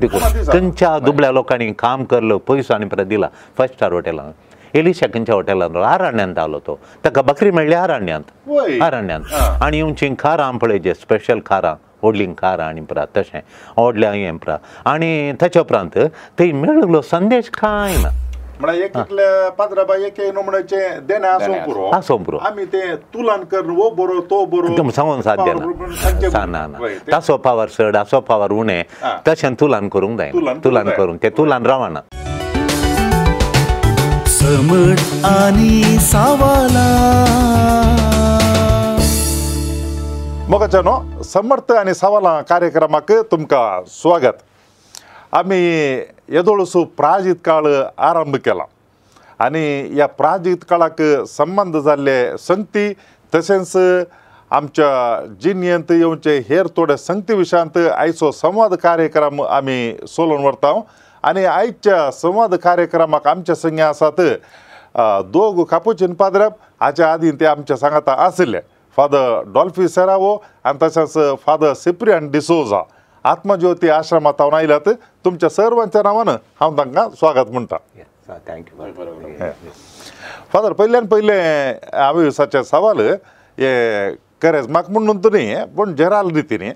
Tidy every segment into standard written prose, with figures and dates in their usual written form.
देखून खंयच्या दुबळ्या लोकांनी काम करलो पयसो आनी परत दिला फायव स्टार हॉटेलान एलिशा खंयच्या हॉटेलान आरण्यांत आलो तो ताका बकरी मेळ्ळी आरण्यांत आरण्यांत आनी येवची खारां पळय जे स्पेशल खारां व्हडलीं कारां आनी परत तशें व्हडल्या हें परत आनी ताच्या उपरांत थंय मेळिल्लो संदेश कांय ना. म्हळ्यार एक एकल्या पाद्राबा एक नमुण्याचें देणें आसूंक पुरो आसूंक पुरो आमी तें तुलन करून हो बरो तो बरो सांगून साध्य ना ना ना ताचो पावर चड हाचो पावर उणें तशें तुलन करूंक जायना तुलन करूंक तें तुलन रावना. समट आनी सावाला मोगाच्यानो समर्थ आनी सवालां कार्यक्रमाक तुमकां स्वागत. आमी येदोळसो प्राजीत काळ आरंभ केला आनी ह्या प्राजीत काळाक संबंद जाल्ले संगती तशेंच आमच्या जिणेंत येवचे हेर थोडे संगती विशयांत आयचो संवाद कार्यक्रम आमी सोलोवन व्हरता. आनी आयच्या संवाद कार्यक्रमाक आमच्या संगे आसात दोग कापुचीन पाद्रप हाच्या आदीं ते आमच्या सांगाता आशिल्ले फादर डॉल्फी सेरावो आनी तशेंच फादर सिप्रियन डिसोजा आत्मज्योती आश्रमांत हांव आयल्यात. तुमच्या सर्वांच्या नांवान हांव तांकां स्वागत म्हणटा. Thank you father. पयल्यान पयलें हांवें दिसाचें सवाल हे करेज म्हाका म्हणून न्ही पूण जेराल रितीन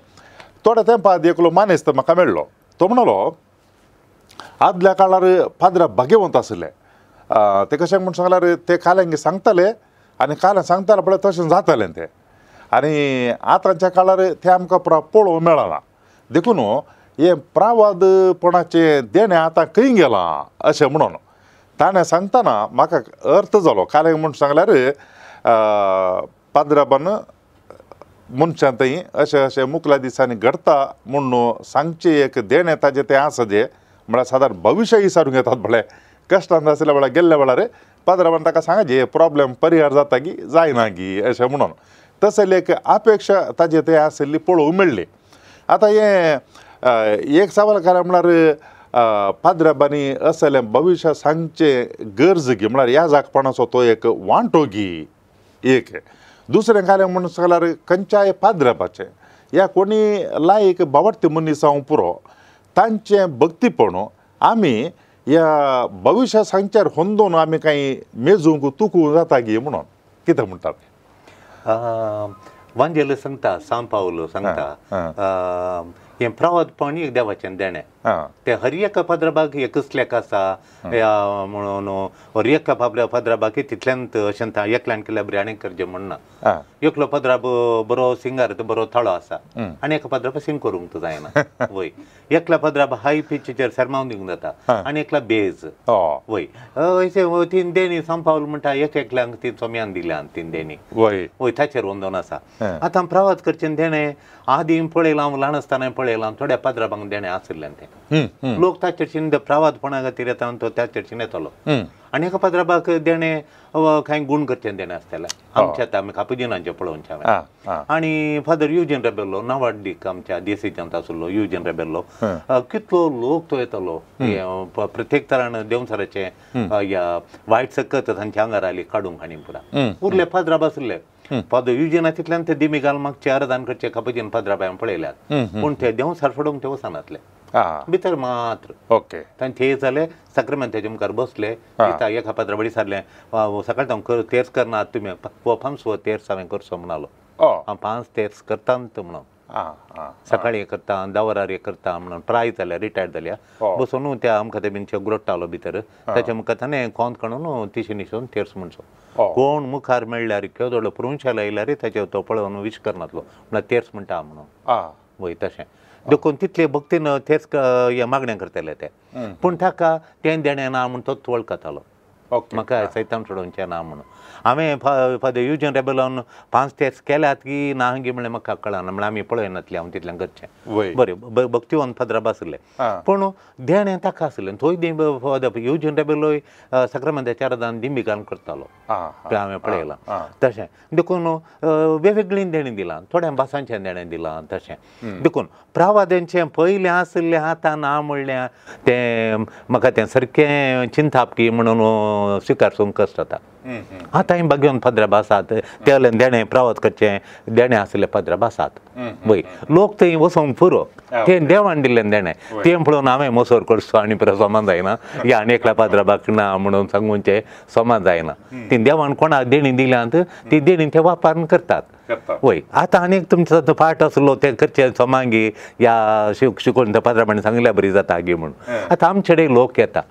थोड्या तेंपा आदी एकलो मानेस्त म्हाका मेळ्ळो. तो म्हणलो आदल्या काळार पाद्रा भाग्यवंत आशिल्ले ते कशें म्हूण सांगल्यार ते काल्यांक सांगताले आनी काल्यां सांगताले पळय तशें जातालें तें आनी आतांच्या काळार तें आमकां पळोवंक मेळना देखून हें प्रावादपणाचें देणें आतां खंय गेलां अशें म्हणून ताणें सांगतना म्हाका अर्थ जालो. काल्यां म्हूण सांगल्यार पाद्राबान मनशां थंय अशें अशें मुखल्या दिसांनी घडटा म्हूण सांगचें एक देणें ताजें तें आसा जें म्हळ्यार सादारण भविश्य विचारूंक येतात म्हळ्यार कश्टान आशिल्ल्या वेळार गेल्ल्या वेळार पाद्राबान ताका सांगाचे हे प्रॉब्लेम परिहार जाता की जायना की अशें म्हणून तसली एक अपेक्षा ताजे तें आशिल्ली पळोवंक मेळ्ळी. आतां हें एक सवाल कारण म्हळ्यार पाद्राबांनी असलें भविश्य सांगचें गरज गी म्हळ्यार ह्या जागपणाचो तो एक वांटो गी एक दुसरें कार्य म्हणून सांगल्यार खंयच्याय पाद्राबाचें ह्या कोणी लायक बावडते मनीस जावं पुरो तांचें भक्तीपण आमी ह्या भविश्य सांगच्यार होंदोवन आमी कांय मेजूंक तुकूंक जाता गी म्हणून कितें म्हणटात? वांजेल सांगता सांव पावलो सांगता हें प्रवादपण एक देवाचें देणें तें हर एका पाद्राबाक एकच लेख आसा म्हणून हर एका पाद्राबाक तितल्यान अशें एकल्यान केल्यार बरें आनी करचें म्हणना. एकलो पाद्राब बरो सिंगार बरो थळो आसा आनी एका पाद्राब सिंग करूंक जायना वय एकल्या पाद्राब हाय पिचीचेर सरमाव दिवंक जाता आनी एकला बेज वय अशें तीन देणी सांव पावल म्हणटा एक एकल्यांक ती चोम्यान दिल्या तीन देणी वय वय ताचेर वंदोन आसा. आतां प्रवास करचें देणें आदीं पळयलां हांव ल्हान आसतना पळयलां थोड्या पाद्राबांक देणें आशिल्लें तें लोक त्या चर्चीन प्रवादपणा खातीर येता तो त्या चर्चीन येतलो आनी एका पाद्राबाक देणें कांय गूण करचें देणें आसतलें आमच्या आतां आमी कापुजिनांचें पळोवचें हांवें. आनी फादर युजीन रेबेल्लो नावाडीक आमच्या देसीजांत आशिल्लो युजीन रेबेल्लो कितलो लोक तो येतलो प्रत्येक तरान देंवचाराचें ह्या वायट सकत तांच्या आंगार आली काडूंक आनी पुरा उरले पाद्राब आशिल्ले फादर युजिना तितल्यान ते दिमी घाल मागचे आराधन करचे कापुजीन पाद्राब हांवें पळयल्यात पूण ते देंवचार सोडूंक ते वचनातले भितर मात्र ओके तांचे ते जाले साक्रामेंताच्या मुखार बसले एका पाद्रा बडी सारलें सकाळीं हांव तेर्स करना तुमी पांच तेर्स हांवें करचो म्हणालो हांव 5 तेर्स करता म्हणून सकाळीं करता 10 वरार करता म्हणून प्राय जाल्या रिटायर्ड जाल्या बसून त्या आमकां तेबीन ग्रोट्टालो भितर ताच्या मुखार ताणें कोंत काडून तिशें निशोन तेर्स म्हणचो कोण मुखार मेळ्ळ्यार केदोडो प्रुंशाल आयल्यार ताचेर तो पळोवन विश करनातलो म्हळ्यार तेर्स म्हणटा म्हणून वय तशें देखून तितले भक्तीन तेच मागणें करतले ते पूण ताका तें देणें ना म्हूण तो वळखतालो म्हाका सैतान सोडोवचें ना म्हणून. हांवें फादर युजीन रेबेलोन 5 तेर्स केल्यात की ना गी म्हणलें म्हाका कळना म्हणल्यार आमी पळयनातलें हांव तितल्यान करचें बरें भक्तिवंत फादराब आशिल्ले पूण देणें ताका आशिल्लें थंय फादर युजीन रेबेलोय साक्रामेंताच्या आराधन दिंबी घालून करतालो तें हांवें पळयलां तशें. देखून वेगवेगळीं देणीं दिलां थोड्या भासांचें देणें दिलां तशें. देखून प्रावाद्यांचें पयलें आशिल्लें आतां ना म्हणलें तें म्हाका तें सारकें चिंताप की म्हणून स्विकारसूंक कश्ट जाता. आतां भाग्यवंत पाद्राब आसात ते देणें प्रवास करचें देणें आशिल्ले पाद्राब आसात वय लोक थंय वचोंक पुरो तें देवान दिल्लें देणें तें पळोवन हांवें मोसोर करचो आनी परत समा जायना या आनी एकल्या पाद्राबाक ना म्हणून सांगूचें समा जायना ती देवान कोणाक देणी दिल्यांत ती देणी ते वापरून करतात वय. आतां आनी एक तुमचो पाठ आसलो तें करचें समांगी या शिकोवन त्या पाद्राबांनी सांगल्या बरी जाता गी म्हणून. आतां आमचे कडेन लोक येता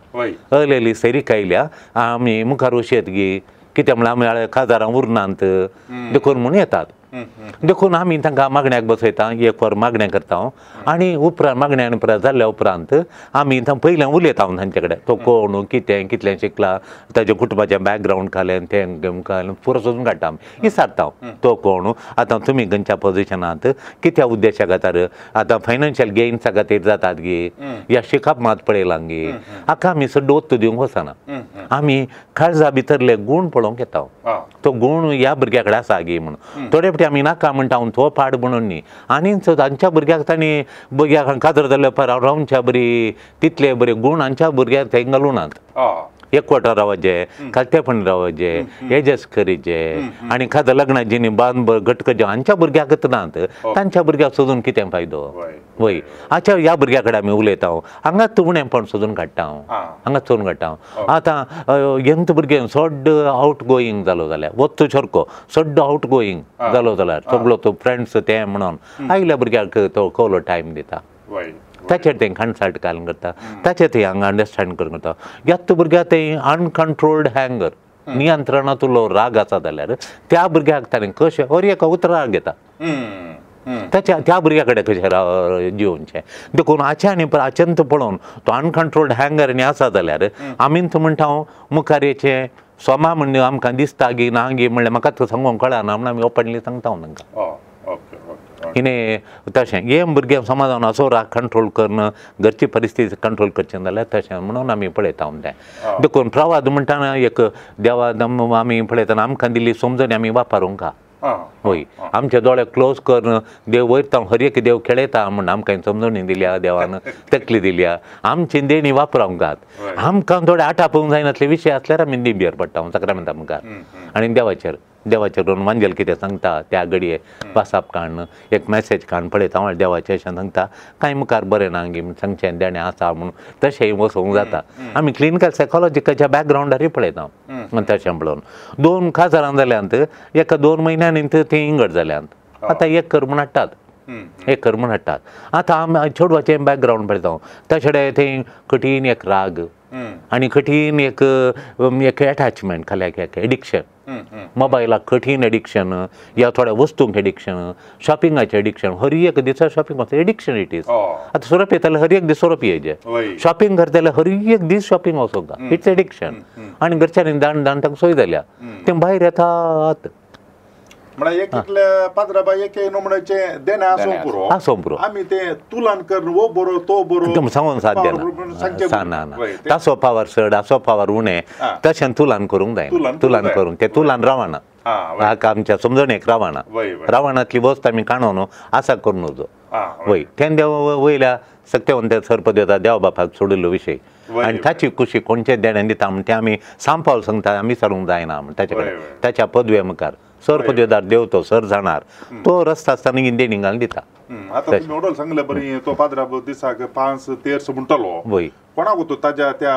अलेली सैरीक आयल्या आमी मुखार वशेत गी कितें म्हळ्यार आमी काजारां उरनात देखून म्हूण येतात. देखून आमी तांकां मागण्याक बसयता एक वर मागणें करता आनी उपरांत मागण्या उपरांत जाल्ल्या उपरांत आमी पयलें उलयता तांचे कडेन तो कोण कितें कितलें शिकला ताच्या कुटुंबाचें बॅकग्रावंड खालें तें खालें पुरो सोदून काडटा आमी विचारता तो कोण आतां तुमी खंयच्या पोजिशनांत कित्या उद्देशा खातीर आतां फायनान्शियल गेन्सा खातीर जातात गी या शिकप मात पळयलां गी हाका आमी सड्डो ओत्तू दिवंक वचना. आमी काळजा भितरले गूण पळोवंक येता तो गूण ह्या भुरग्या कडेन आसा गी म्हणून. थोडे फावटी आमी नाका म्हणटा हांव तो पाड म्हणून न्ही आनी तांच्या भुरग्याक तांणी भुरग्याक काजर जाल्ल्या रावच्या बरी तितले बरे गूण हांच्या भुरग्याक थंय घालूनात. एकवटा रावचे खालतेपण रावचे एजस करीचे आनी खाजर लग्नाची न्ही बांद घट करचे हांच्या भुरग्याकच नात तांच्या भुरग्याक सोदून कितें फायदो वय. आच्या ह्या भुरग्या कडेन आमी उलयता हांगाच उणेपण सोदून काडटा हांव हांगाच सोदून काडटा. आतां यंत भुरगें चड आवट गोईंग जालो जाल्यार वच्चो सारको चड आवट गोईंग जालो जाल्यार सगळो तो फ्रेंड्स तें म्हणून आयल्या भुरग्याक तो कोलो टायम दिता ताचेर तें कन्सल्ट घालून करता ताचेर तें हांगा अंडरस्टँड करून करता. ह्याच भुरग्याक तें अनकंट्रोल्ड हँगर नियंत्रणांतलो राग आसा जाल्यार त्या भुरग्याक ताणें कशें हर एका उतराक घेता ताच्या त्या भुरग्या कडेन कशें जिवनचें. देखून हाचें आनी अचंत पळोवन तो अनकंट्रोल्ड हँगर आनी आसा जाल्यार आमी तो म्हणटा हांव मुखार येचें सोमा म्हण आमकां दिसता गी ना गी म्हणल्यार म्हाका सांगूंक कळना म्हणून आमी ओपनली सांगता हांव तांकां. हिणें तशें हें भुरगें समाजान असो राग कंट्रोल करून घरची परिस्थिती कंट्रोल करचें जाल्यार तशें म्हणून आमी पळयता तें. देखून प्रवाद म्हणटाना एक देवा आमी पळयतना आमकां दिल्ली समजणी आमी वापरूंक वय. आमचे दोळे क्लोज करून देव वयता हर एक देव खेळयता म्हूण आमकां समजणी दिल्या देवान तकली दिल्या आमची देणी वापरूंक आमकां थोडे आटापूंक जायनासले विशय आसल्यार आमी दिंबेर पडटा साक्रामेंता मुखार आनी देवाचेर देवाचेर वांजेल कितें सांगता त्या घडये वासाप काडून एक मॅसेज काडून पळयता हांव देवाचें अशें सांगता कांय मुखार बरें ना गी सांगचें देणें आसा म्हणून तशेंय वचोंक जाता. आमी क्लिनिकल सायकोलॉजिकाच्या बॅकग्रावंडारूय पळयता तशें पळोवन दोन काजारां जाल्यांत एका 2 म्हयन्यांनी तीं इंगड जाल्यांत. आतां एक कर म्हूण हाडटात एक कर म्हूण हाडटात. आतां आमी चेडवाचें बॅकग्रावंड पळयता तशें थंय कठीण एक राग आनी कठीण एक एक एटॅचमेंट खाल्याक एक एडिक्शन मोबायलाक कठीण एडिक्शन या थोड्या वस्तूंक एडिक्शन शॉपिंगाचें एडिक्शन हर एक दिसा शॉपिंग वता एडिक्शन it is. आतां सोरो पियेताले हर एक दीस सोरो पियेचे शॉपिंग करताले हर एक दीस शॉपिंग वचोंक it's addiction. आनी घरच्यांनी दाण दाण तांकां सोय जाल्या ते भायर येतात म्हळ्यार एक एकल्या पाद्राबा एक नमुन्याचें देणें आसूंक पुरो आसूंक पुरो आमी तें तुलन करून हो बरो तो बरो सांगून साध्य ना ना ना ताचो पावर चड हाचो पावर उणें तशें तुलन करूंक जायना तुलन करूंक तें तुलन रावना हाका आमच्या समजणेक रावना रावणांतली वस्त आमी काणून आसा करून नजो वय. तें देव वयल्या सक्तेवंत सरपद देव बापाक सोडिल्लो विशय आनी ताची कुशी कोणचें देणें दिता म्हण तें आमी सांपावल सांगता आमी सारूंक जायना म्हण ताचे कडेन ताच्या पदवे मुखार सर पदवेदार देव तो सर जाणार तो रस्ता आसतना देणी घालून दिता. आतां तुमी ओडोल सांगले बरी तो पाद्राब दिसाक 5 तेर्स म्हणटालो वय कोणाक तो ताज्या त्या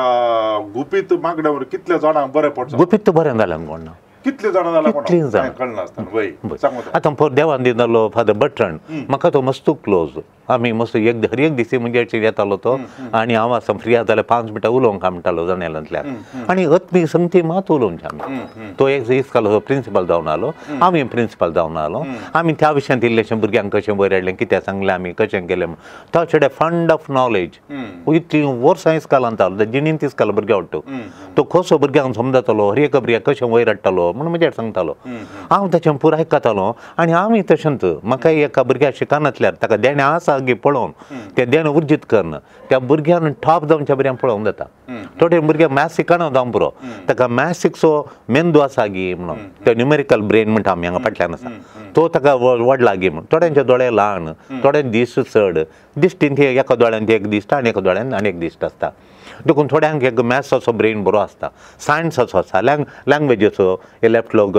गुपीत मागण्यावर कितल्या जाणांक बरें पडटा गुपीत बरें जालें कोण ना कितले जाणां जाल्यार कितलीं जाणां कळना आसतना वय सांगू. आतां पोर देवान दितालो फादर बटरण म्हाका तो मस्त क्लोज आमी मस्त एक हर एक दिसी म्हणजे येतालो तो आनी हांव आसा फ्री आसा जाल्यार 5 मिनटां उलोवंक म्हणटालो जनेलांतल्यान आनी अत्मी संगती मात उलोवचें आमी. तो एक इस्कालो प्रिंसिपल जावन आलो आमी प्रिंसिपल जावन आलो आमी त्या विशयांत इल्लेशें भुरग्यांक कशें वयर हाडलें कितें सांगलें आमी कशें केलें म्हूण तो छेडे फंड ऑफ नॉलेज इतलीं वर्सां इस्कालांत आलो जिणेंत इस्काल भुरग्या वाडटो तो कसो भुरग्यांक समजतालो हर एका भुरग्याक कशें वयर हाडटालो म्हूण म्हजेर सांगतालो. हांव ताचें पुराय आयकतालो आनी आमी तशेंच म्हाका एका भुरग्याक शिकनासल्यार ताका देणें आसा गी पळोवन तें देणें उर्जीत करून त्या भुरग्यान टॉप जावच्या भुरग्यांक पळोवंक जाता. थोडे भुरगे मॅथ्स शिकना जावं पुरो ताका मॅथ्स शिकचो मेंदू आसा गी म्हणून तो न्युमेरिकल ब्रेन म्हणटा आमी हांगा फाटल्यान आसा तो ताका व्हडला गी म्हणून थोड्यांचे दोळे ल्हान थोड्यांचे दीस चड दिश्टीन एका दोळ्यान एक दिश्ट आनी एका दोळ्यान आनी एक दिश्ट आसता. देखून थोड्यांक एक मॅथ्साचो ब्रेन बरो आसता, सायन्साचो आसता, लँग्वेजीचो लेफ्ट लोक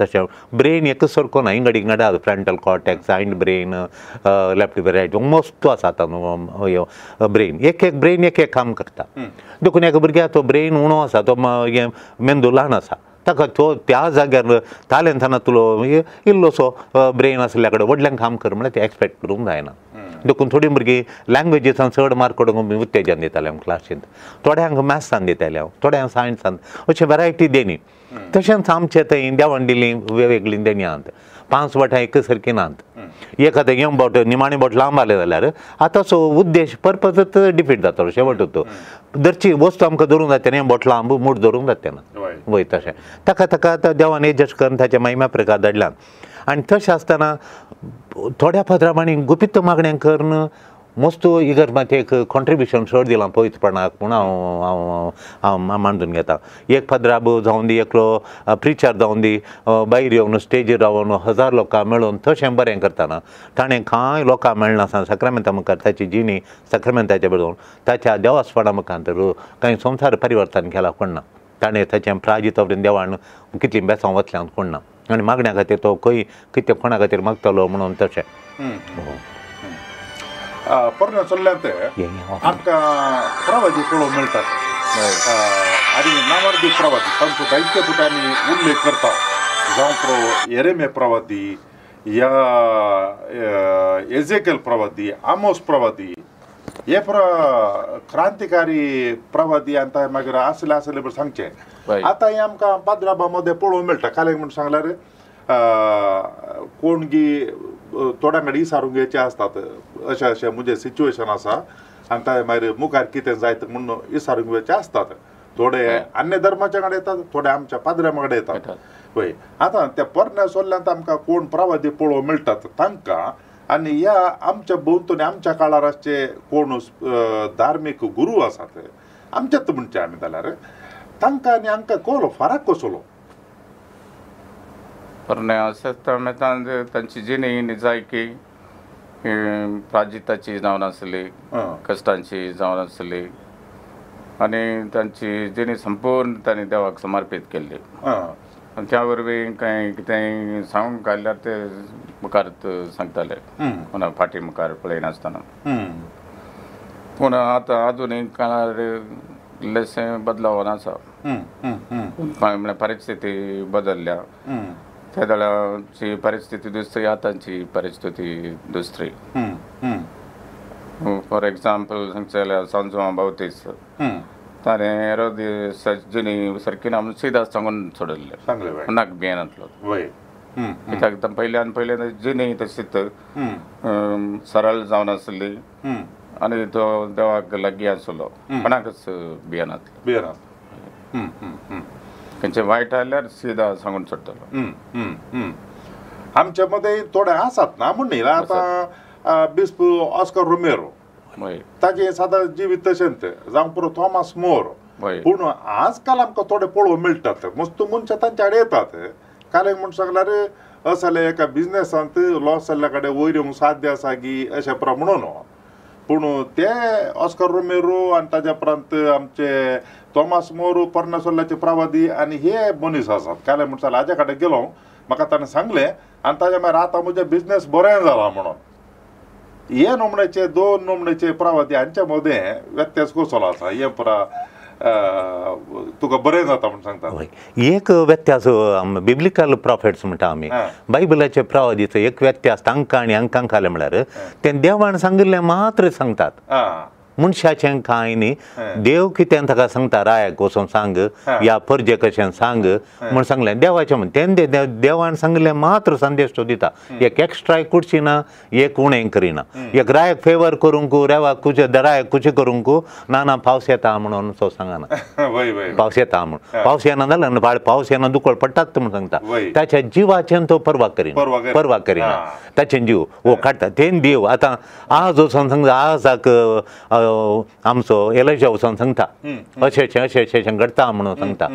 तशें ब्रेन एक सारको ना, इंगड इंगड आसा, frontal cortex, hind brain, left right, मस्त आसा आतां ब्रेन, एक एक ब्रेन एक एक काम करता. देखून एका भुरग्याक तो ब्रेन उणो आसा, तो मेंदू ल्हान आसा, ताका तो त्या जाग्यार तालेंताना तुलो इल्लोसो ब्रेन आसल्या कडेन व्हडल्यान काम कर म्हळ्यार तें एक्सपेक्ट करूंक जायना. देखून थोडीं भुरगीं लँग्वेजीसान चड मार्क काडूंक उत्तेजन दितालें हांव क्लासींत, थोड्यांक मॅथ्सान दितालें हांव, थोड्यांक सायन्सान, अशें वरायटी देणी. तशेंच आमचे थंय देवान दिली वेगवेगळीं देणी आहात, 5 बोटां एक सारकीं नात. एक आतां एक बोट निमाणी बोट लांब आलें जाल्यार आतांचो उद्देश पर्पजच डिफीट जातलो शेवट तो. दरची वस्तू आमकां धरूंक जाता न्ही, बोट लांब मूठ धरूंक जाता ना, वय तशें ताका ताका आतां देवान एडजस्ट करून ताच्या महिम्या प्रकार धाडल्यान. आनी तशें आसतना थोड्या पत्रांनी गुपीत मागणें करून मस्त इगर्ज मात एक कॉन्ट्रिब्युशन चड दिलां पवित्रपणाक म्हूण हांव हांव हांव मानून घेता. एक पद्राब जावन दी, एकलो प्रिचर जावन दी, भायर येवन स्टेजीर रावन 1000 लोकां मेळून तशें बरें करतना ताणें कांय लोकां मेळनासतना साक्रामेंता मुखार ताची जिणी साक्रामेंताच्या बरोवन ताच्या देवास्पणा मुखार कांय संवसार परिवर्तन केलां कोण ना, ताणें ताचें प्राजित देवान कितलीं बेसां वतल्यान कोण ना, आनी मागण्या खातीर तो खंय कितें कोणा खातीर मागतलो म्हणून तशें. पोरण्या चल्ल्यांत आमकां प्रवादी पळोवंक मेळटात आनी नावार्दी प्रवादी तांचो जायते फावटी आमी उल्लेख करता, जावं प्रो येरेमे प्रवादी या एजेकेल प्रवादी, आमोस प्रवादी, हे क्रांतिकारी प्रवादी आनी ते मागीर आसले आसले म्हण सांगचे. आतां हें आमकां पाद्राबा मदें पळोवंक मेळटा. काल एक म्हण सांगल्यार कोण गी थोड्यां कडेन इसारूंक घेवचे आसतात, अशें अशें म्हजें सिच्युएशन आसा आनी ते मागीर मुखार कितें जायत म्हूण इसारूंक घेवचे आसतात. थोडे अन्य धर्माच्या कडेन येतात, थोडे आमच्या पाद्र्या कडेन येतात. पळय आतां त्या पोरण्या सोल्ल्यांत आमकां कोण प्रवादी पळोवंक मेळटात तांकां आनी ह्या आमच्या भोंवतणी आमच्या काळार आसचे कोण धार्मीक गुरू आसात आमच्यात म्हणचे आमी जाल्यार तांकां आनी हांकां कोलो फरक कसलो? पोरण्या सेस्तामेंतांत तांची जिणी जायकी प्राजिताची जावन आसली, कश्टांची जावन आसली आनी तांची जिणी संपूर्ण तांणी देवाक समर्पीत केल्ली. आनी त्या वरवीं कांय कितेंय सांगूंक काडल्यार ते मुखार सांगताले, कोणा फाटीं मुखार पळयनासतना. पूण आतां आधुनीक काळार इल्लेशें बदलावन आसा, म्हळ्यार परिस्थिती बदलल्या. त्या वेळाची परिस्थिती दुसरी, आतांची परिस्थिती दुसरी. फॉर एग्जाम्पल सांगचें जाल्यार सांजो बावतीस ताणें हेरोदी जिणी सारकी ना सीधा सांगून सोडिल्लें, कोणाक भियेनातलो. कित्याक पयल्यान पयल्यान जिणी तशीच सरळ जावन आसली आनी तो देवाक लागीं आसलो, कोणाकच भियेनातलो. खंयचें वायट आसल्यार सीधा सांगून सोडटलो. आमच्या मदें थोडे आसात ना म्हण न्ही. आतां बिस्प ऑस्कर रोमेरो ताजें सादां जिवीत तशेंच, जावं पुरो थॉमस मोर. पूण आजकाल आमकां थोडे पळोवंक मेळटात मस्त मनशां तांच्या आड येतात. काल एक म्हण सांगल्यार अस जाल्यार एका बिजनेसांत लॉस जाल्ल्या कडेन वयर येवंक साध्य आसा की अशें पुरो म्हणून. पूण ते ऑस्कर रोमेरो आनी ताज्या उपरांत आमचे थॉमस मोर पोरण्या सोल्ल्याचे प्रवादी आनी हे मनीस आसात. काल म्हण सांगल्यार हाज्या कडेन गेलो, म्हाका ताणें सांगलें आनी ताज्या मागीर आतां म्हजें बिजनेस बरें जाला म्हणून. हे नमण्याचे दोन नमण्याचे प्रवादी हांच्या मदें व्यत्यास कसलो आसा हें पुरा तुका बरें जाता म्हूण सांगता. एक व्यत्यास बिब्लिकल प्रॉफेट्स म्हणटा आमी, बायबलाचे प्रवादीचो एक व्यत्यास तांकां आनी हांकां खालें म्हळ्यार तें देवान सांगिल्लें मात्र सांगतात, मनशाचें कांय न्ही. देव कितें ताका सांगता, रायाक वचोन सांग या परजे कशें सांग म्हूण सांगलें देवाचें म्हण तें देवान सांगलें मात्र संदेश तो दिता. एक एक्स्ट्रा कुडची ना, एक उणें करिना. एक रायाक फेवर करूंक, रेवाक कुचे रायाक कुचे करूंक ना ना पावस येता म्हणून तो सांगना, पावस येता म्हूण. पावस येना जाल्यार पावस येना दुकळ पडटात म्हूण सांगता. ताच्या जिवाचें तो पर्वा करिना, पर्वा करिना ताचें जीव हो काडटा तें देव. आतां आज वचोन सांगता आजाक आमचो एलायजा वचोन सांगता अशें अशें अशें अशें अशें घडटा म्हणून सांगता.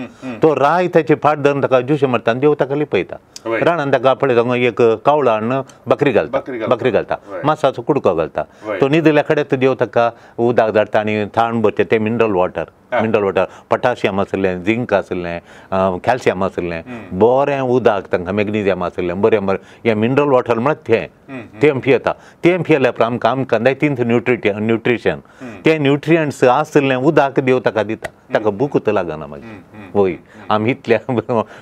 तो राय ताची फाट धरून ताका ज्युशे मारता आनी देव ताका लिपयता. रानान ताका पळयता एक कावळो हाडून बकरी घालता, बकरी घालता, मासाचो कुडको घालता. तो न्हिदिल्ल्या कडेन देव ताका उदक धाडटा आनी थाण भरचें तें mineral water, mineral water potassium आशिल्लें, जिंक आशिल्लें, कॅल्शियम आशिल्लें, बरें उदक तांकां मॅग्नेशियम आशिल्लें, बरें बरें हें मिनरल वॉटर म्हळ्यार तें तें पियेता. तें पियेल्या उपरांत आमकां आमकां जाय तींच न्युट्रिशन, तें न्युट्रियंट्स आशिल्लें उदक देव ताका दिता, ताका भुकूच लागना मागीर. वय आमी इतल्या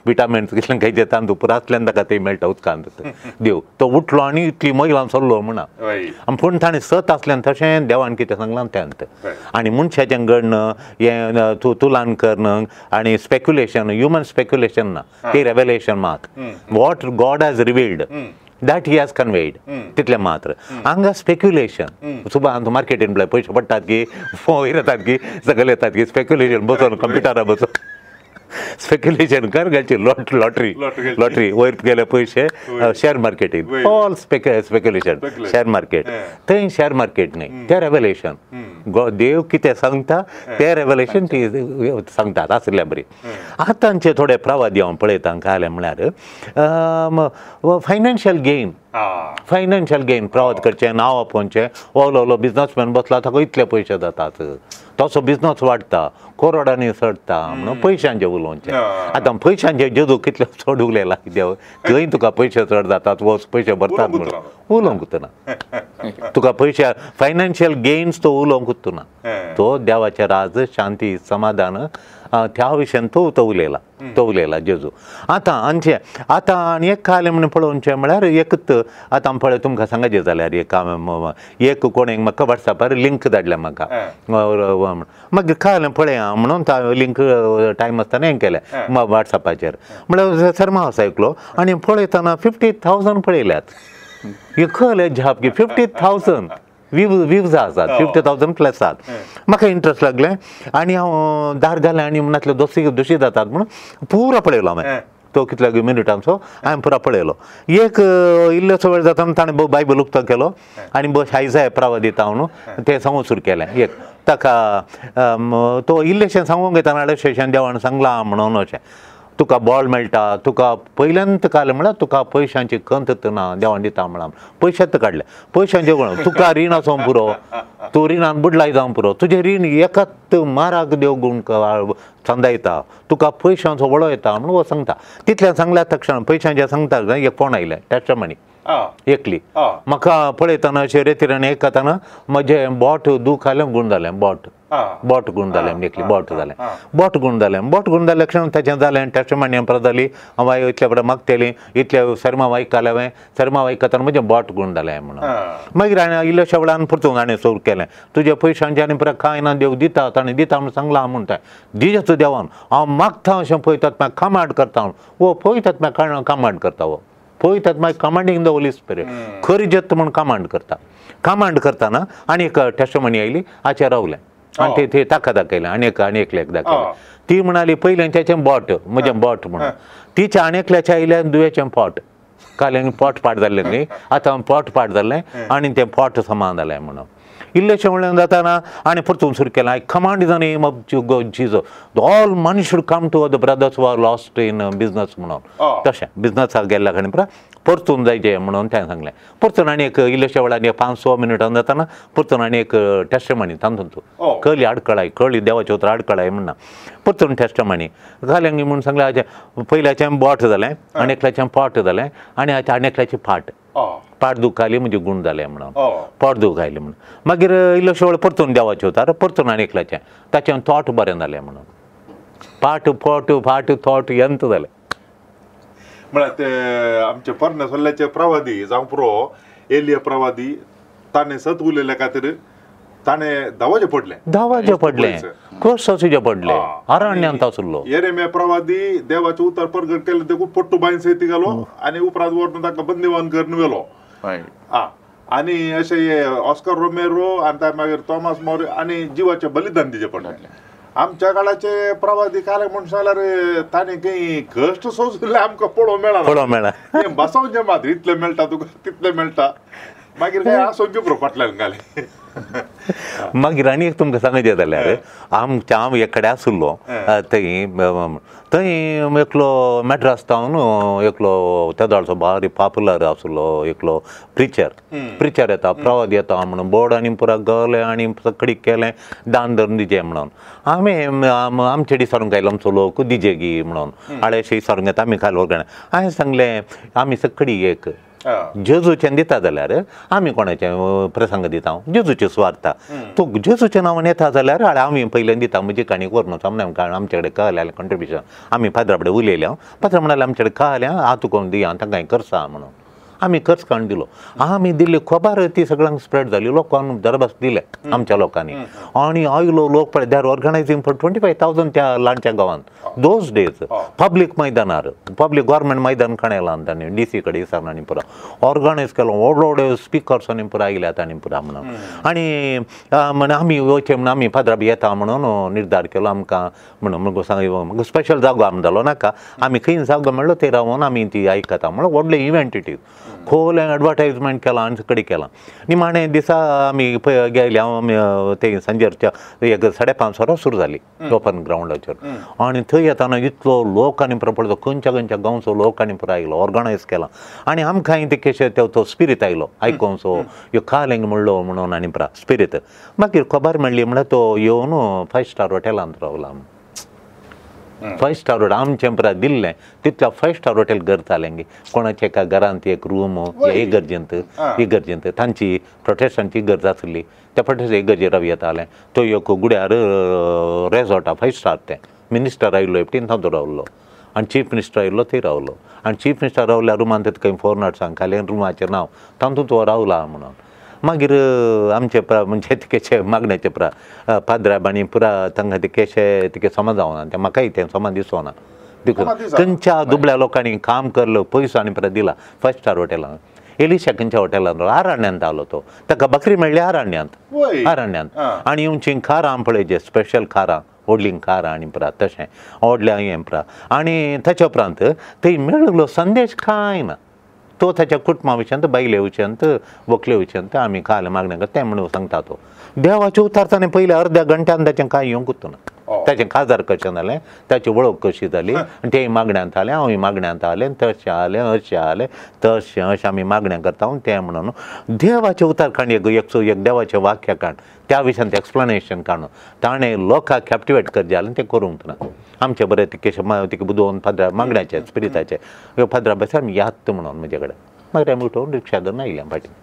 विटामिन्स कितलें काय दिता पुरांतल्यान ताका तें मेळटा उदकांत. देव तो उठलो आनी इतली मैलां चल्लो म्हणा, पूण ताणें सत आसल्यान तशें देवान कितें सांगलां तें. आनी मनशाचें घडण हें तुलान करणं आनी स्पेक्युलेशन, ह्युमन स्पेक्युलेशन ना, तें रेवलेशन मात. What God has revealed that he has conveyed तितलें मात्र. हांगा स्पेक्युलेशन सुबा मार्केटीन पळय पयशे पडटात की वयर येतात की सकयल येतात की स्पेक्युलेशन बसून कंप्युटरार बसून स्पेक्युलेशन कर घालची लॉटरी, लॉटरी वयर गेले पयशे शेअर मार्केटीन, ऑल स्पेक्युलेशन शेअर मार्केट. थंय शेअर मार्केट न्ही, तें रेवलेशन. देव कितें सांगता तें रेवलेशन ती सांगतात आसल्या बरी. आतांचे थोडे प्रवादी हांव पळयता काय म्हळ्यार फायनान्शियल गेन, फायनान्शियल गेन प्रवाद करचें, नांव आपोवचें, ओलो ओलो बिजनसमॅन बसला ताका इतले पयशे जातात, तसो बिजनस वाडटा, करोडांनी चडटा म्हणून पयशांचें उलोवचें. आतां पयशांचे जेजू कितले चड उलयला देव, थंय तुका पयशे चड जातात, वच पयशे भरतात म्हणून उलोवंक ना तुका पयशे फायनान्शियल गेन्स तो उलोवंक ना. तो देवाचें राज, शांती, समाधान त्या विशयान तो तो उलयला, तो उलयला जेजू. आतां आमचें आतां आनी एक कालें म्हणून पळोवचें म्हळ्यार एकच आतां पळय तुमकां सांगाचें जाल्यार एक एक कोणें म्हाका वॉट्सॅपार लिंक धाडल्या म्हाका, मागीर कालें पळया म्हणून लिंक टायम आसतना हें केलें वॉट्सॅपाचेर, म्हळ्यार सरमास आयकलो आनी पळयतना 50,000 पळयल्यात. हे कळ्ळें झाप की 50,000 व्यूज आसात, 50,000 प्लस आसात. म्हाका इंट्रस्ट लागलें आनी हांव दार घालें आनी म्हणातले दोशी दोशी जातात म्हणून पुरो पळयलो हांवें. तो कितल्या मिनटांचो हांवें पुरो पळयलो. एक इल्लोसो वेळ जाता ताणें बायबल उक्तो केलो आनी बस आयजाय प्रवाद दिता म्हणून तें सांगूंक सुरू केलें. एक ताका तो इल्लेशें सांगूंक येतना अडेचशें देवान सांगलां म्हणून अशें तुका बॉल मेळटा, तुका पयल्यान काडलें म्हळ्यार तुका पयशांची कंत ना देवान दिता म्हळ्यार पयशेच काडले, पयशांचे कोण तुका रीण आसूंक पुरो, तूं रिणान बुडलाय जावंक पुरो, तुजें रीण एकाच माराक देव गुण सांदायता, तुका पयशांचो वळो येता म्हणून हो सांगता. तितल्यान सांगल्या तक्षण पयशांचें सांगता एक फोन आयलें टेस्टमनी एकली म्हाका पळयतना अशें रेतिरान एकताना म्हजें बोट दूख आयलें गूण जालें, बोट बोट गूण जालें, एकली बोट जालें, बोट गूण जालें, बोट गूण जालें क्षण ताचें जालें टेस्टमनी परत जाली. हांव इतल्या बरें मागतली इतल्या शर्मा वायकालें हांवें, शर्मा वायकतना म्हजें बोट गूण जालें म्हणून. मागीर हांवें इल्लेशा वेळान परतून हांवें सुरू केलें तुजे पयशांचें आनी परत कांय ना देव दिता, ताणें दिता म्हणून सांगलां म्हणटा दिजें देवान हांव मागता अशें पळयतात मागीर कमांड करता हो पळयतात मागीर कमांड करता हो पळयतात मागीर कमांडींग the Holi spirit खरी जत म्हूण कमांड करता. कमांड करतना आनी एक टेस्टमनी आयली हाचेर रावलें आनी ते ताका दाखयलें आनी एक आनी एकल्याक दाखयलें. ती म्हणाली पयल्याच्याचें बोट म्हजें बोट म्हणून, तिच्या आनी एकल्याच्या आयल्यान दुयेचें पोट, काल पोट पाट जाल्लें न्ही आतां पोट पाट जाल्लें आनी तें पोट समान जालें म्हणून. इल्लेशें म्हणलें जाताना आनी परतून सुरू केलें I command the name of Jesus all money should come to the brothers who are lost in business म्हणून. तशें बिजनसाक गेल्ल्या कडेन परतून जायचें म्हणून ताणें सांगलें. परतून आनी एक इल्लेशे वेळान एक 5-6 मिनटां जाताना परतून आनी एक टेस्टमनी तातूंत कळी आडकळाय, कळी देवाचे उतर आडकळाय म्हणना परतून टेस्टमनी घालें म्हणून सांगलें. हाचें पयल्याचें बोट जालें आनी एकल्याचें पोट जालें आनी हाचें आनी एकल्याची फाट, पाट दुखायली म्हणजे गूण जालें म्हणून, पोट दुखायली म्हणून. मागीर इल्लोसो वेळ परतून देवाचें उतर परतून आनी एकल्याचें ताचें थोट बरें जालें म्हणून, पाट पोट फाट थोट यंत जालें. म्हळ्यार ते आमचे पोरण्या सल्ल्याचे प्रवादी जावं पुरो एलिया प्रवादी ताणें सत उलयल्या खातीर ताणें धांवचें पडलें, धांवचें पडलें, कश्ट सोंसचें पडलें, अरण्यांत आसलो. येरेम्या प्रवादी देवाचें उतर प्रगट केलें देखून पट्टू बांयन सयत घालो आनी उपरांत व्हरून ताका बंदिवान करून व्हेलो. आनी अशें ऑस्कर रोमेरो आनी मागीर थॉमस मोर आनी जिवाचें बलिदान दिचें पडलें. आमच्या काळाचे प्रवादी काले म्हण जाल्यार ताणें काही कश्ट सोंसले आमकां पळोवंक मेळना, पळोवंक मेळना. बसोवचें मात इतलें मेळटा तुका तितलें मेळटा, मागीर काय आसोवचें पुरो फाटल्यान घालें. मागीर आनी एक तुमकां सांगचें जाल्यार आमच्या हांव एक कडेन आशिल्लो थंय थंय एकलो मॅड्रास तावन एकलो तेदोळचो बारीक पॉपुलर आशिल्लो एकलो प्रिचर प्रिचर येता प्रवाद येता म्हणून बोर्ड आनी पुरा गले आनी सगळी केलें दान धरून दिजे म्हणून आमी आमचे दिसारून आयलो आमचो लोक दिजे गी म्हणून आळेशे विचारूंक येता आमी खाल वर्गान हांवें सांगलें आमी सगळी एक जेजूचें दिता जाल्यार आमी कोणाचें प्रसंग दिता जेजूचे सुवार्ता तो जेजूच्या नांवान येता जाल्यार आमी पयल्यान दिता म्हजी काणी व्हरून आमकां आमचे कडेन कळ्ळें कंट्रिब्युशन आमी पाद्रा कडेन उलयलें हांव पाद्रा म्हणाले आमचे कडेन कळ्ळें हांव तुका दिया तांकां करसा म्हणून आमी खर्च काडून दिलो आमी दिल्ली खबर ती सगळ्यांक स्प्रेड जाली लोकांक दरबास दिले आमच्या लोकांनी आनी आयलो लोक पळय they are organising for 25,000 त्या ल्हानच्या गांवांत those days public मैदानार पब्लीक गव्हर्मेंट मैदान काणयलां तांणी डी सी कडेन विचारून आनी पुरो ऑर्गनायज केलो व्हड व्हड स्पिकर्स आनी पुरो आयल्यात आनी पुरो म्हणून आनी म्हण आमी वयचें म्हणून आमी पाद्रा बी येता म्हणून निर्धार केलो आमकां म्हणून म्हाका सांग स्पेशल जागो आम जालो नाका आमी खंय जागो मेळ्ळो थंय रावन आमी ती आयकता म्हणून व्हडलें इव्हेंट it is खोल एडवर्टायजमेंट केलां आनी सगळें केलां निमाणे दिसा आमी पळय गेले आमी ते सांजेरच्या एक 5:30 वरां सुरू जाली ओपन ग्रावंडाचेर आनी थंय येताना इतलो लोक आनी पळयतो खंयच्या खंयच्या गांवचो लोक आनी पुरो आयलो ऑर्गनायज केला आनी आमकांय ते केशे तो स्पिरीत आयलो आयकोनसो ह्यो कालेंग म्हणलो म्हणून आनी पुरा स्पिरीत मागीर खबर मेळ्ळी म्हळ्यार तो येवन 5 स्टार हॉटेलांत रावला 5 स्टार हॉटेल आमचें पुरा दिल्लें तितल्या 5 स्टार हॉटेल करतालें गे कोणाच्या एका घरांत एक रूम इगर्जेंत इगर्जेंत तांची प्रोटेस्टंटची इगर्ज आसली त्या प्रोटेस्ट इगर्जे राव येतालें तो एक गुड्यार रेजॉर्ट 5 स्टार तें मिनिस्टर आयलो एकटीन तातूंत रावलो आनी चीफ मिनिस्टर आयलो थंय रावलो आनी चीफ मिनिस्टर रावल्या रुमान थंय 4 सांगतालें रुमाचें नांव तातूंत तो रावला म्हणून मागीर आमचे प्रा म्हणजे तिकेचे मागण्याचे प्रा पाद्राब आनी पुरा तांकां तिकेशे तिके समज जावना तें म्हाकाय तें समज दिसना देखून खंयच्या दुबळ्या लोकांनी काम करलो पयसो आनी पुरा दिला 5 स्टार हॉटेलान एलिशा खंयच्या हॉटेलान आरण्यांत आलो तो ताका बकरी मेळ्ळी आरण्यांत आरण्यांत आनी येवची खारां पळय जे स्पेशल खारां व्हडलीं कारां आनी पुरा तशें व्हडलें हें पुरा आनी ताच्या उपरांत थंय मेळिल्लो संदेश कांय ना तो ताच्या कुटुंबा विशयांत बायले विशयांत व्हंकले विशयांत आमी काल मागणें तें म्हणून सांगता तो देवाचे उतार ताणें पयल्या अर्द्या घंट्यान ताचें कांय येवंकूच ना ताचें काजार कशें जालें ताची वळख कशी जाली आनी तें मागण्यांत आलें हांवूय मागण्यांत आलें तशें आलें अशें आलें तशें अशें आमी मागणें करता तें म्हणून देवाचें उतार काण एक एक देवाचें वाक्य काण त्या विशयांत एक्सप्लेनेशन काडून ताणें लोकांक कॅप्टिवेट करचें जालें तें करूंक ना आमचें बरें तिकेशें तिका दोन फादरा मागण्याचे स्पिरिताचे फादरा बस आमी याद म्हणून म्हजे कडेन मागीर आमी उठोवन रिक्षा धरून आयले फाटीं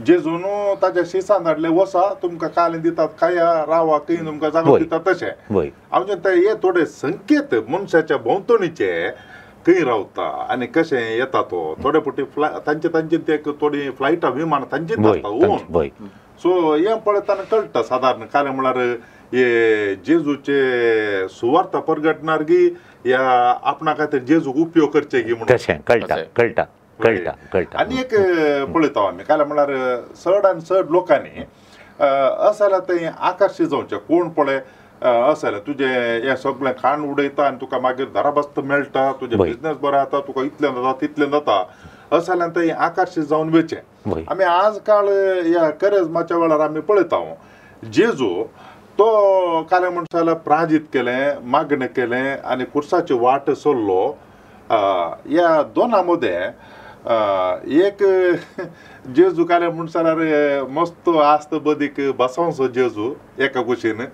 जेजून ताच्या शिसान धाडले वसा तुमकां काल दितात खाया रावा खंय तुमकां जागो दितात तशें आमचे ते हे थोडे संकेत मनशाच्या भोंवतणीचे खंय रावता आनी कशें येता तो थोडे फावटी तांचे तांचे ते थोडी फ्लायटां विमानां तांचीच आसता ओन सो हें पळयतना कळटा सादारण कारण म्हळ्यार हे जेजूचे सुवार्थ परगटणार की ह्या आपणा खातीर जेजूक उपयोग करचे की म्हणून तशें कळटा कळटा कळटा कळटा. आनी एक पळयता आमी काय म्हळ्यार चड आनी चड लोकांनी असायला थंय आकर्शीत जावचें कोण पळय असायला तुजें हें सगळें खाण उडयता आनी तुका मागीर दराबस्त मेळटा तुजें बिजनेस बरो जाता तुका इतलें जाता तितलें जाता असायल्यान थंय आकर्शीत जावन वयचें. आमी आज काल ह्या करेजमाच्या वेळार आमी पळयता जेजू तो काले मनशाला प्राजीत केलें मागणें केलें आनी कुर्साची वाट सोडलो. ह्या दोना मदें एक जेजू काले म्हणसाल्यार मस्त आस्त बदीक बसोवचो जेजू एका कुशीन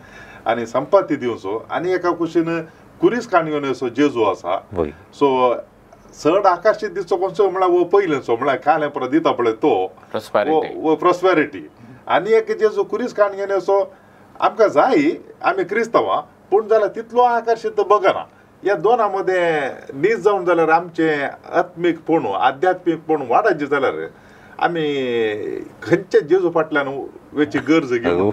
आनी संपत्ती दिवचो आनी एका कुशीन कुरीस काण घेवन असो जेजू आसा. सो चड आकर्शीत दिसचो कोणचो म्हळ्यार वो पयलेंचो म्हळ्यार काले परत दिता पळय तो प्रोस्पेरिटी आनी एक जेजू कुरीस काण घेवन असो आमकां जाय आमी क्रिस्तांवां पूण जाल्यार तितलो आकर्शीत बगना. ह्या दोना मदें नीज जावन जाल्यार आमचें आत्मीकपण आध्यात्मीकपण वाडायचें जाल्यार आमी खंयच्या जेजू फाटल्यान वयची गरज घेवन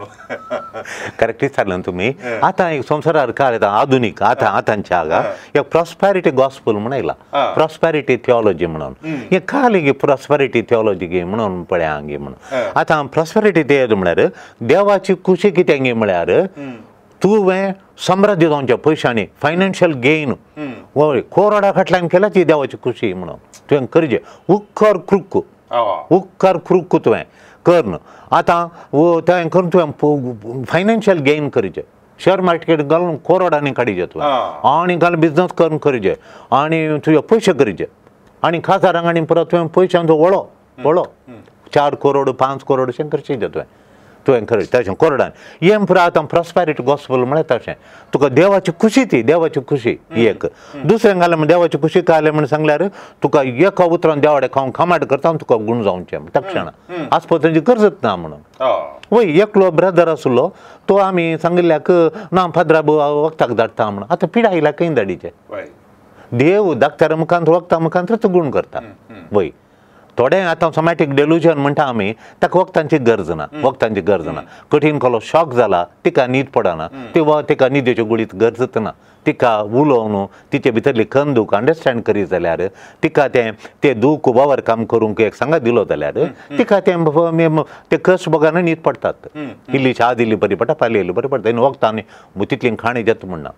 करेक्ट विचारलें तुमी. आतां एक संवसारार काळ येता आधुनीक आतां आतांच्या हांगा एक प्रॉस्पेरिटी गॉस्पल म्हूण आयला प्रॉस्पेरिटी थियोलॉजी म्हणून हे काल गे प्रॉस्पेरिटी थियोलॉजी गे म्हणून पळया गे म्हणून आतां प्रॉस्पेरिटी थियोलॉजी म्हळ्यार देवाची खुशी कितें गे म्हळ्यार तुवें समृद्धी जावच्या पयशांनी फायनान्शियल गेन कोरडा फाटल्यान केल्या ती देवाची खुशी म्हणून तुवें करचें उपकार क्रुक्क उपकार क्रुक्क तुवें करून आतां तें करून तुवें फायनान्शियल गेन करचें शेअर मार्केट घालून करोडांनी काडीचे तुवें आनी घालून बिजनस करून करचे आनी तुजे पयशे करचे आनी खासदारांक आनी परत तुवें पयशांचो वळो वळो 4 करोड 5 करोड अशें करचें तुवें तुवें खरें तशें करोडान हें पुरो आतां प्रॉस्पेरिटी गॉस्पल म्हळ्यार तशें तुका देवाची खुशी ती देवाची खुशी एक दुसरें घालें म्हण देवाची खुशी घालें म्हण सांगल्यार तुका एका उतरान देवाडे खावन खामाट करता आनी तुका गूण जावचें तक्षणा आस्पत्रेची गरजच ना म्हणून वय एकलो ब्रदर आसलो तो आमी सांगिल्ल्याक ना फादरा वखदाक धाडटा म्हणून आतां पिडा आयल्या खंय धाडीचे देव डाक्टरा मुखांत वखदां मुखांतच गूण करता वय थोडे आतां सोमॅटीक डेल्युजन म्हणटा आमी ताका वखदांची गरज ना वखदांची गरज ना कठीण कसलो शॉक जाला तिका न्हीद पडना ती तिका न्हिदेच्यो गुळीत गरजच ना तिका उलोवन तिचे भितरली खन दूख अंडरस्टँड करीत जाल्यार तिका तें तें दूख ओवरकम करूंक एक सांगात दिलो जाल्यार तिका तें तें कश्ट बगान न्हीद पडटात इल्ली च्या दिली बरी पडटा पाली इल्ली बरी पडटा आनी वखदां तितलीं खाणी जाता म्हणना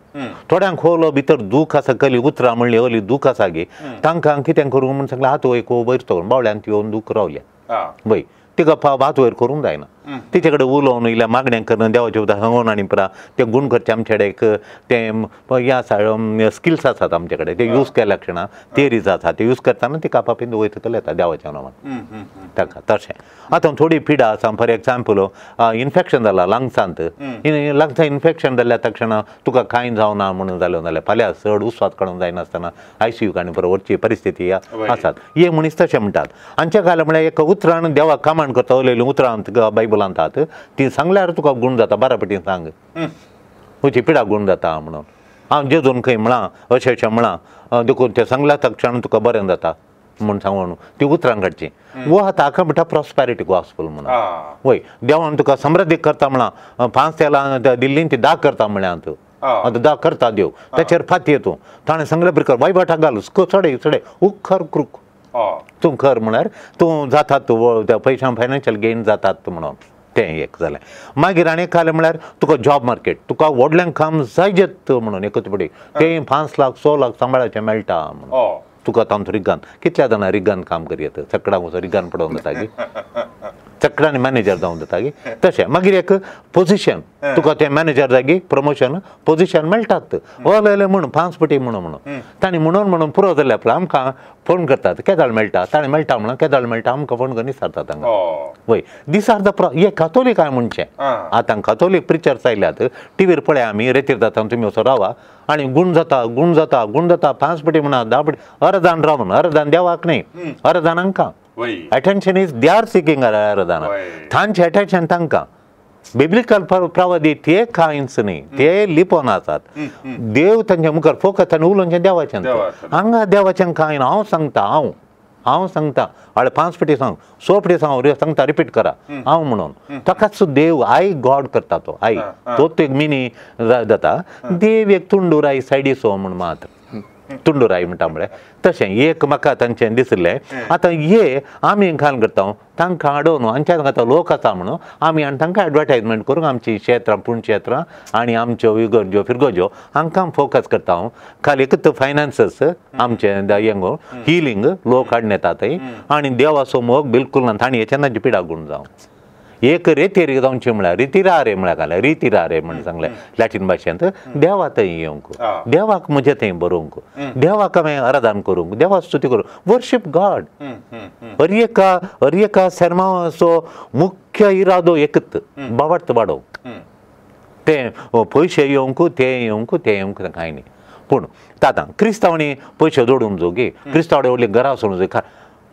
थोड्यांक खोलो भितर दूख आसा कली उतरां म्हणली ओली दूख आसा गे तांकां कितें करूंक म्हूण सांगलें हात वयर वयर करून बावल्यान ती येवन दूख रावल्या वय तिका हात वयर करूंक जायना तिचे कडेन उलोवन इल्ल्या मागणें करून देवाचे उदक सांगून आनी परा ते गूण करचे आमचे कडेन एक तें हें आसा स्किल्स आसात आमचे कडेन ते यूज केल्या क्षणा थियरीज आसा ते यूज करतना तिका पापीन वयर सकयल येता देवाच्या नांवान ताका तशें आतां थोडी पिडा आसा फॉर एग्जाम्पल इन्फेक्शन जाला लंग्सांत लंग्सांत इन्फेक्शन जाल्या तक्षणा तुका कांय जावना म्हणून जालें जाल्यार फाल्यां चड उस्वास काडूंक जायनासतना आयसीयू आनी बरोबर वचची परिस्थिती आसात हे मनीस तशें म्हणटात आमच्या घालें म्हळ्यार एक उतरान देवाक कामाण करता उलयलीं उतरां बायबलांत ती सांगल्यार तुका गूण जाता बारा पटी सांग तुजी पिडा गूण जाता म्हणून हांव जेजून खंय म्हळां अशें अशें म्हळां देखून तें सांगल्या तक्षण तुका बरें जाता म्हूण सांगून ती उतरां काडची वो आतां हाका म्हणटा प्रॉस्पेरिटी गॉस्पल म्हणून वय देवान तुका समृद्धी करता म्हळां 5 तेलां दिल्ली ती 10 करता म्हळ्यां तूं आतां 10 करता देव ताचेर फाती तूं ताणें सांगलें बरें कर वायबाटा घाल चडे चडे उखर क्रूक तूं कर म्हळ्यार तूं जातात तूं त्या पयशां फायनान्शियल गेन जातात म्हणून तें एक जालें मागीर आनी एक म्हळ्यार तुका जॉब मार्केट तुका व्हडलें काम जायजेत म्हणून एकच पटी तें 5 लाख 6 लाख सांबाळाचें मेळटा म्हणून तुका तांचो रिगान कितल्या जाणां रिगान काम करयत चकडां वचून रिगान पडोवन जाता गी चकडांनी मॅनेजर जावन जाता गी तशें मागीर एक पोजिशन तुका तें मॅनेजर जागी प्रमोशन पोजिशन मेळटात ओले म्हूण 5 पटी म्हणून म्हणून तांणी म्हणून म्हणून पुरो जाल्यार आपल्या आमकां फोन करतात केदाळ मेळटा ताणें मेळटा म्हणून केदाळ मेळटा आमकां फोन करून विचारतात तांकां वय these are the हे कातोलीक हांवें म्हणचें आतां कातोलीक प्रिचर्स आयल्यात टिवीर पळय आमी रेतीर जाता तुमी वचो रावा आनी गूण जाता गूण जाता गूण जाता 5 पटी म्हणा 10 पटी अर्दान रावन अर्दान देवाक न्ही अर्दान हांकां attention is they are seeking अर्दान तांचें अटेन्शन तांकां बिब्लिकल प्रवादी ते कांयच न्ही ते लिपोन आसात देव तांच्या मुखार फोकस आनी उलोवचें देवाचें हांगा देवाचें कांय ना हांव सांगता हांव हांव सांगता हाडे 5 पटी सांग 6 पटी सांग सांगता रिपीट करा हांव म्हणून ताकाच देव I God करता तो I तोच एक मिनी जाता देव एक तुंडुराय सायडीसो म्हूण मात तुंडुराय म्हणटा म्हळ्यार तशें एक म्हाका तांचें दिसलें आतां हे आमी घाल करता तांकां हाडोवन आमच्या आतां लोक आसा म्हणून आमी आनी तांकां एडवर्टायजमेंट करूंक आमची क्षेत्रां पूण क्षेत्रां आनी आमच्यो इगर्ज्यो फिरगोज्यो हांकां फोकस करता हांव खाली एकच फायनान्सस आमचें हें हिलींग लोक हाडून येतात आनी देवाचो मोग बिलकूल ना तांणी हेच्या तांची पिडा गूण जावं एक रेतीर जावचें म्हळ्यार रितिरारे म्हळ्यार घालें रितिरारे म्हण सांगलें लॅटीन भाशेंत देवा थंय येवंक देवाक म्हजें थंय बरोवंक देवाक हांवें आराधन करूंक देवा स्तुती करूंक वर्शीप गॉड हर एका हर एका सेर्माचो मुख्य इरादो एकच बावार्थ वाडोवंक तें पयशे येवंक तें येवंक तें येवंक कांय न्ही पूण आतां क्रिस्तांवांनी पयशे जोडूंक जोगी क्रिस्तांव व्हडलीं घरां सोडूंक जाय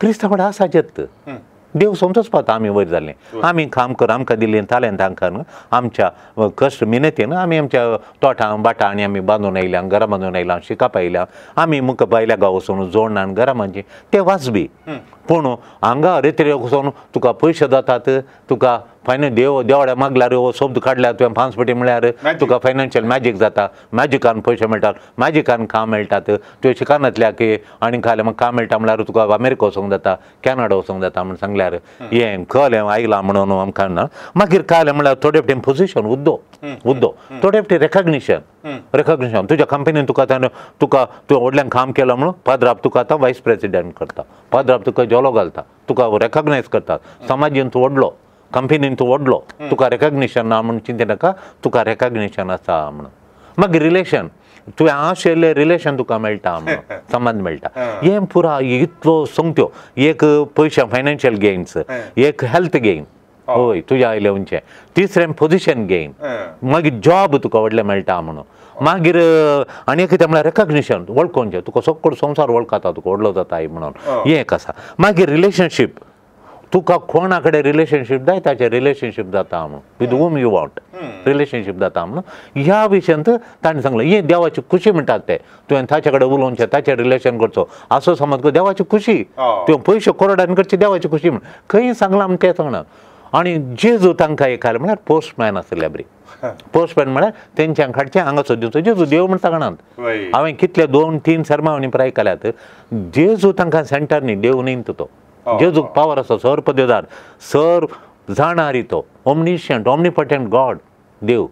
क्रिस्तांव आसाचेत देव समजोच पावता आमी वयर जाल्ले आमी काम कर आमकां दिल्लीं तालेंत तांकां न्हू आमच्या कश्ट मिनतीन आमी आमच्या तोटां बाटां आनी आमी बांदून आयल्या घरां बांदून आयल्या शिकप आयल्या आमी मुखार भायल्या गांव वचून जोडणान घरां बांदची ते वाजबी पूण हांगा रेतरे वचून तुका पयशे जातात तुका फायनल देव देवाड्या मागल्यार हो शब्द काडल्यार तुवें 5 पटी म्हळ्यार तुका फायनान्शियल मॅजीक जाता मॅजिकान पयशे मेळटात मॅजिकान काम मेळटात तुवें शिकनातल्या की आनी खालें मागीर काम मेळटा म्हळ्यार तुका अमेरिका वचोंक जाता कॅनडा वचोंक जाता म्हूण सांगल्यार हें कळ्ळें आयलां म्हणून आमकां ना मागीर कळ्ळें म्हळ्यार थोडे फावटी पोजिशन हुद्दो हुद्दो थोडे फावटी रेकग्निशन रेकग्निशन तुज्या कंपनीन तुका ताणें तुका तुवें व्हडल्यान काम केलां म्हणून पाद्राप तुका आतां वायस प्रेसिडेंट करता पाद्राप तुका जोलो घालता, तुका रेकग्नायज करतात, समाजीन तूं व्हडलो, कंपनीन तूं व्हडलो, तुका रेकग्निशन ना म्हूण चिंते नाका, तुका रेकग्निशन आसा म्हणून. मागीर रिलेशन, तुवें आशिल्लें रिलेशन तुका मेळटा म्हणून, संबंद मेळटा. हें पुरा इतलो सोंगत्यो, एक पयशे फायनान्शियल गेन्स, एक हेल्थ गेन, हय तुज्या आयलें उंचें, तिसरें पोजिशन गेन, मागीर जॉब तुका व्हडलें मेळटा म्हणून, मागीर आनी कितें म्हळ्यार रेकग्निशन, वळखोवचें, तुका सगळो संवसार वळखता, तुका व्हडलो जाता म्हणून, हें एक आसा. मागीर रिलेशनशीप, तुका कोणा कडेन रिलेशनशीप जाय ताचें रिलेशनशीप जाता म्हणून, with whom you want relationship जाता म्हणून. ह्या विशयांत ताणें सांगलें, हें देवाची खुशी म्हणटात ते, तुवें ताचे कडेन उलोवचें, ताचें रिलेशन करचो, असो समज देवाची खुशी, तुवें पयशे करोडान करची देवाची खुशी म्हण खंय सांगलां म्हण तें सांगना. आनी जेजू तांकां एक आयलें म्हळ्यार पोस्टमॅन आशिल्ले बरी, पोस्टमॅन म्हळ्यार तेंच्या हाडचें हांगासर दिवचो, जेजू देव म्हण सांगनात. हांवें कितले 2-3 सर्मांनी प्राय केल्यात, जेजू तांकां सेंटर न्ही, देव न्ही तो, जेजूक पावर आसा, सर पदवेदार, सर जाणारी तो, ओमनिशियंट ओमनिपॉटंट गॉड देव,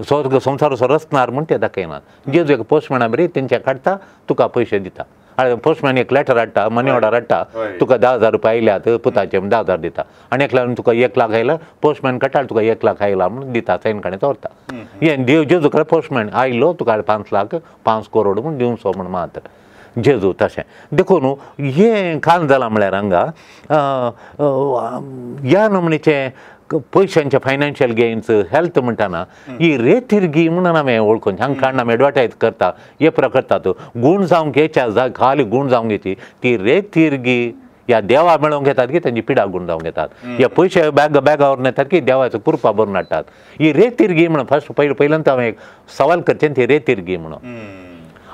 स्वर्ग संवसार रचणार म्हण ते दाखयनात. जेजू एक पोस्टमॅना बरी तेंच्या काडटा, तुका पयशे दिता, आनी पोस्टमॅन एक लेटर हाडटा, मनी ऑर्डर हाडटा, तुका 10,000 रुपया आयल्यात पुताचे म्हण 10,000 दिता, आनी एकल्यान तुका 1 लाख आयला, पोस्टमॅन काडटा तुका 1 लाख आयला म्हण दिता, सायन काडून दवरता. हें देव जेजू कडेन पोस्टमॅन आयलो तुका 5 लाख 5 करोड म्हण दिवचो म्हण मात्र जेजू तशें. देखून हें काल जालां म्हळ्यार हांगा ह्या नमणेचें पयशांचे फायनान्शियल गेन्स, हेल्थ म्हणटाना ही रेतिरगी म्हणून आमी वळखून हांगा काडून आमी एडवर्टायज करता, हे पुरा करतात, गूण जावंक येच्या खाली गूण जावंक येची ती रेतिरगी ह्या देवा मेळोवंक येतात की तेंची पिडा गूण जावंक येतात, ह्या पयशे बॅगावर येतात की देवाचो कृपा भरून हाडटात. ही रेतिरगी म्हणून फर्स्ट पयल्यान हांवें एक सवाल करचें, ती रेतिरगी म्हणून.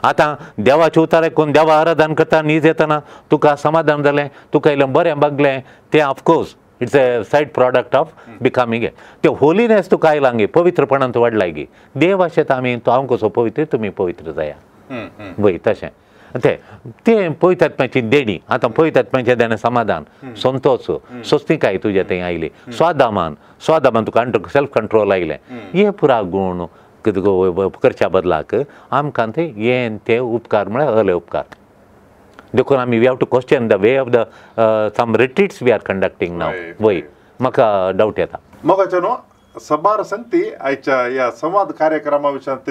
आतां देवाचे उतार आयकून देवा आराधन करता, नीज येतना तुका समाधान जालें, तुका इल्लें बरें बागलें, तें of course it's a side product of becoming a. ते होलीनेस तुका आयलां गे, पवित्रपणान तूं वाडलाय गे, देव आशेता आमी हांव कसो पवित्र तुमी पवित्र जाया, वय तशें तें तें पवित्र देणी. आतां पवित्र देणें समाधान, संतोष, स्वस्तिकाय तुज्या थंय आयली, स्वादामान, स्वादामान तुका सेल्फ कंट्रोल आयलें, हे पुरा गूण करच्या बदलाक आमकां थंय हें ते उपकार म्हळ्यार अले उपकार. देखून आमी we have to question the way of the some retreats we are conducting now. वय म्हाका डावट येता. मोगाचे न्हू सबार संगती आयच्या ह्या संवाद कार्यक्रमा विशयांत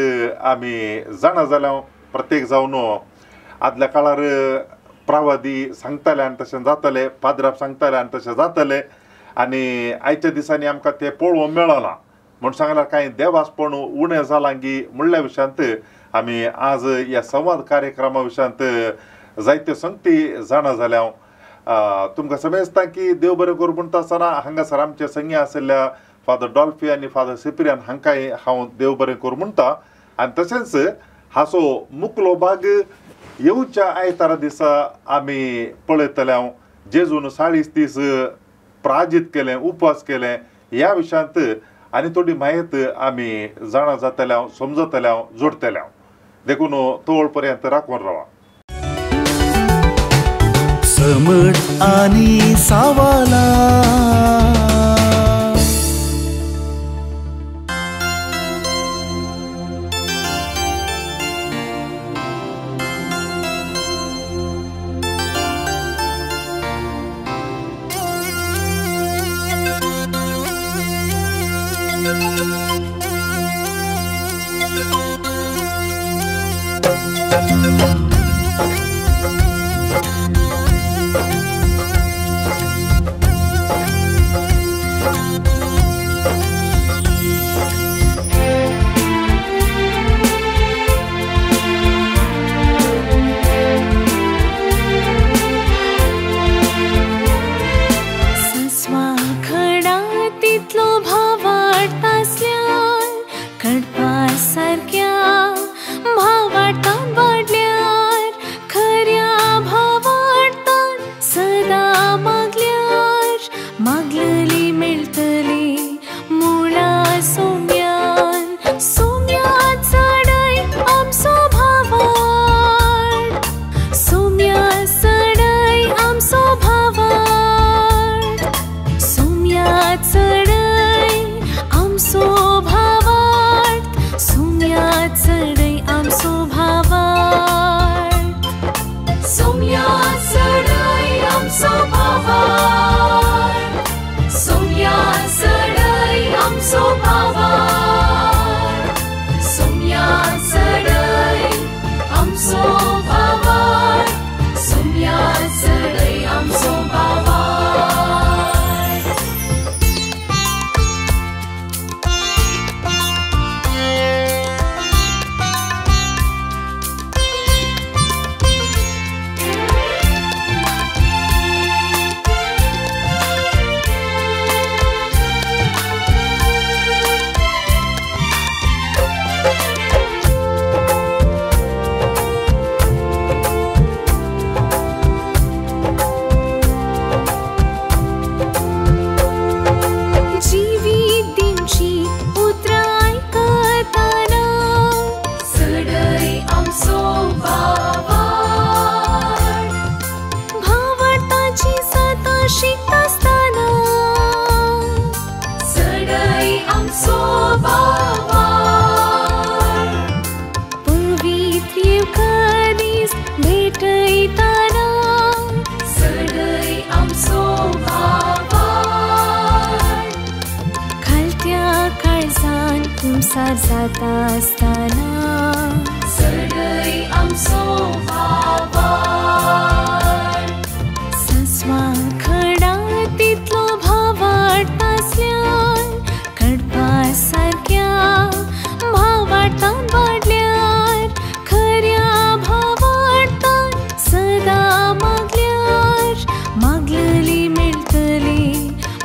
आमी जाणा जाल्या. प्रत्येक जावन आदल्या काळार प्रावादी सांगताले आनी तशें जाताले, पाद्राप सांगताले आनी तशें जाताले, आनी आयच्या दिसांनी आमकां तें पळोवंक मेळना म्हूण सांगल्यार कांय देवासपण उणें जालां गी म्हणल्या विशयांत आमी आज ह्या संवाद कार्यक्रमा विशयांत जायत्यो संगती जाणा जाल्या. तुमकां समजता की देव बरें करूं म्हणटा आसतना हांगासर आमचे संगी आशिल्ल्या फादर डॉल्फी आनी फादर सिप्रियन हांकांय हांव देव बरें करूं म्हणटा. आनी तशेंच हाचो मुकलो भाग येवच्या आयतारा दिसा आमी पळयतले. हांव जेजून 40 दीस प्राजीत केलें, उपवास केलें, ह्या विशयांत आनी थोडी म्हायत आमी जाणा जातले, हांव समजतले, हांव जोडटले. हांव देखून तोळ पर्यंत राखून रावा. समट आनी सावाला चढाई आमचो भावार्थ सुम्या। आसतना चडय आमचो भावार्थ सस्वा खडा तितलो भावार्थ आसल्यार कडपा सारक्या भावार्थान वाडल्यार खऱ्या भावार्थान सदां मागल्यार मागलली मेळटली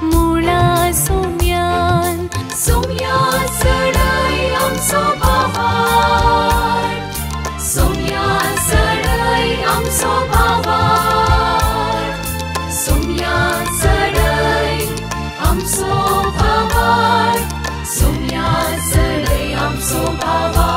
मुळा सोम्यान सोम्या चडय आमचो भावार्थ सोम्या चडय आमचो भावार्थ सोम्या चडय आमचो भावार्थ सोम्या चडय आमचो भावार्थ.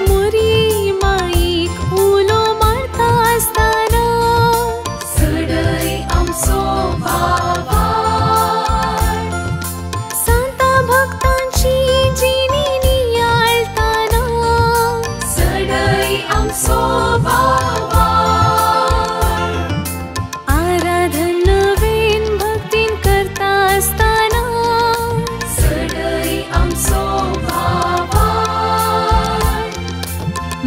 मोरी माईक उलो मारता आसतना चडय आमचो भावार्थ सांता भक्तांची जिणी नियाळताना चडय आमचो भावार्थ आराधन नवीन भक्तीन करता आसतना चडय आमचो भावार्थ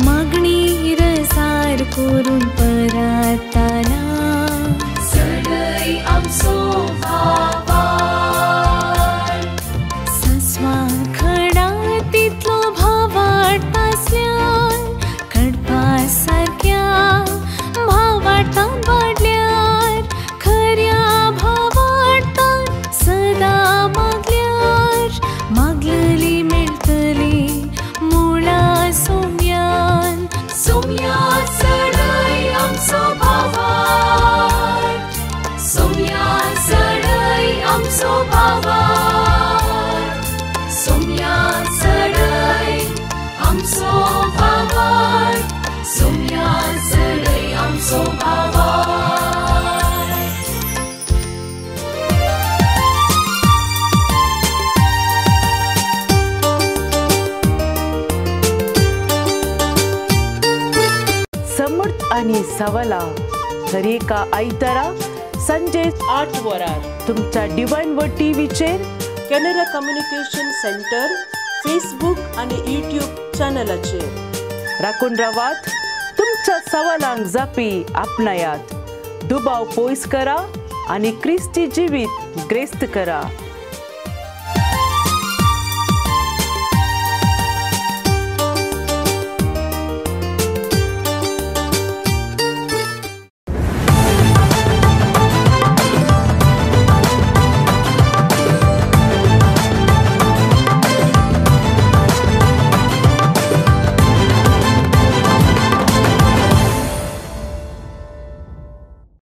मागणी रसार करून परताना चडय आमचो भावार्थ सस्वा खडा तितलो भावार्थ आसल्यार कडपा सारक्या भावार्थान वाडल्यार खऱ्या भावार्थान सदां मागल्यार मागलली मेळटली मुळा सोम्यान सोम्या चडय आमचो भावार्थ सोम्या चडय आमचो भावार्थ सोम्या चडय आमचो भावार्थ सोम्या चडय आमचो भावार्थ. समर्थ आणि सवला दरेका आयतारा संजे 8 वरार तुमच्या डिवायन व टीव्हीचेर कॅनरा कम्युनिकेशन सेंटर फेसबुक आणि यूट्यूब चॅनलाचेर राखून रावात. तुमच्या सवालांक जापी आपणायात, दुबाव पयस करा आणि क्रिस्ती जिवीत ग्रेस्त करा.